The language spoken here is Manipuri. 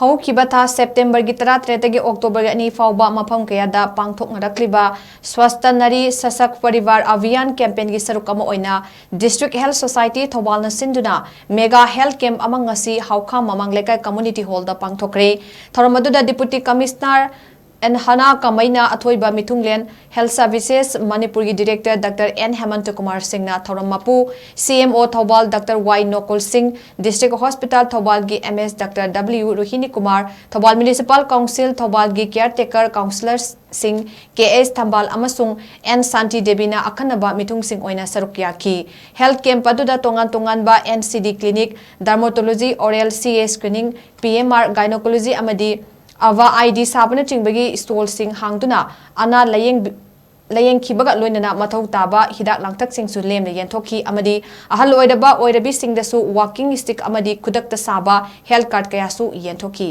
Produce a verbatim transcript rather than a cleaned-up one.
ꯍꯧꯈꯤꯕ ꯊꯥ ꯁꯦꯞꯇꯦꯝꯕꯔꯒꯤ ꯇꯔꯥꯇꯔꯦꯠꯇꯒꯤ ꯑꯣꯛꯇꯣꯕꯔꯒꯤ ꯑꯅꯤ ꯐꯥꯎꯕ ꯃꯐꯝ ꯀꯌꯥꯗ ꯄꯥꯡꯊꯣꯛꯅꯔꯛꯂꯤꯕ ꯁ꯭ꯋꯥꯁꯇ ꯅꯥꯔꯤ ꯁꯁꯛ ꯄꯔꯤꯕꯥꯔ ꯑꯚꯤꯌꯥꯟ ꯀꯦꯝꯄꯦꯟꯒꯤ ꯁꯔꯨꯛ ꯑꯃ ꯑꯣꯏꯅ ꯗꯤꯁꯇ꯭ꯔꯤꯛ ꯍꯦꯜꯊ ꯁꯣꯁꯥꯏꯇꯤ ꯊꯧꯕꯥꯜꯅ ꯁꯤꯟꯗꯨꯅ ꯃꯦꯒꯥ ꯍꯦꯜꯊ ꯀꯦꯝꯞ ꯑꯃ ꯉꯁꯤ ꯍꯥꯎꯈꯥꯝ ꯃꯃꯥꯡ ꯂꯩꯀꯥꯏ ꯀꯝꯃꯨꯅꯤꯇꯤ ꯍꯣꯜꯗ ꯄꯥꯡꯊꯣꯛꯈ꯭ꯔꯦ꯫ ꯊꯧꯔꯝ ꯑꯗꯨꯗ ꯗꯤꯄꯨꯇꯤ ꯀꯃꯤꯁꯅꯔ ꯑꯦꯟ ꯍꯅꯥ ꯀꯃꯩꯅ ꯑꯊꯣꯏꯕ ꯃꯤꯊꯨꯡꯂꯦꯟ, ꯍꯦꯜꯊ ꯁꯔꯚꯤꯁꯦꯁ ꯃꯅꯤꯄꯨꯔꯒꯤ ꯗꯤꯔꯦꯛꯇꯔ ꯗꯥꯛꯇꯔ ꯑꯦꯟ ꯍꯦꯃꯟꯇ ꯀꯨꯃꯥꯔ ꯁꯤꯡꯅ ꯊꯧꯔꯝ ꯃꯄꯨ, ꯁꯤ M O Thoubal doctor Y Nokul Singh, district hospital ꯊꯧꯕꯥꯜꯒꯤ M S doctor W Rohini Kumar, Thoubal municipal council ꯊꯧꯕꯥꯜꯒꯤ ꯀꯤꯌꯥꯔ ꯇꯦꯀꯔ ꯀꯥꯎꯟꯁꯤꯂꯔꯁꯤꯡ ꯀꯦ ꯑꯦꯁ ꯊꯝꯕꯥꯜ ꯑꯃꯁꯨꯡ ꯑꯦꯟ ꯁꯥꯟꯇꯤ ꯗꯦꯕꯤꯅ ꯑꯈꯟꯅꯕ ꯃꯤꯊꯨꯡꯁꯤꯡ ꯑꯣꯏꯅ ꯁꯔꯨꯛ ꯌꯥꯈꯤ꯫ ꯍꯦꯜꯊ ꯀꯦꯝꯞ ꯑꯗꯨꯗ ꯇꯣꯉꯥꯟ ꯇꯣꯉꯥꯟꯕ ꯑꯦꯟ ꯁꯤ ꯗꯤ ꯀ꯭ꯂꯤꯅꯤꯛ, ꯗꯔꯃꯣꯇꯣꯂꯣꯖꯤ, ꯑꯣꯔꯦꯜ ꯁꯤ ꯑꯦ ꯁ꯭ꯀ꯭ꯔꯤꯅꯤꯡ, ꯄꯤ ꯑꯦꯝ ꯑꯥꯔ, ꯒꯥꯏꯅꯣꯀꯣꯂꯣꯖꯤ ꯑꯃꯗꯤ ꯑꯚꯥ ꯑꯥꯏ ꯗꯤ ꯁꯥꯕꯅꯆꯤꯡꯕꯒꯤ ꯁ꯭ꯇꯣꯜꯁꯤꯡ ꯍꯥꯡꯗꯨꯅ ꯑꯅꯥ ꯂꯥꯌꯦꯡ-, ꯂꯥꯌꯦꯡꯈꯤꯕꯒ ꯂꯣꯏꯅꯅ ꯃꯊꯧ ꯇꯥꯕ ꯍꯤꯗꯥꯛ ꯂꯥꯡꯊꯛꯁꯤꯡꯁꯨ ꯂꯦꯝꯅ ꯌꯦꯟꯊꯣꯛꯈꯤ ꯑꯃꯗꯤ ꯑꯍꯜ ꯑꯣꯏꯔꯕ ꯑꯣꯏꯔꯕꯤꯁꯤꯡꯗꯁꯨ ꯋꯥꯀꯤꯡ ꯁ꯭ꯇꯤꯛ ꯑꯃꯗꯤ ꯈꯨꯗꯛꯇ ꯁꯥꯕ ꯍꯦꯜꯊ ꯀꯥꯔꯗ ꯀꯌꯥꯁꯨ ꯌꯦꯟꯊꯣꯛꯈꯤ꯫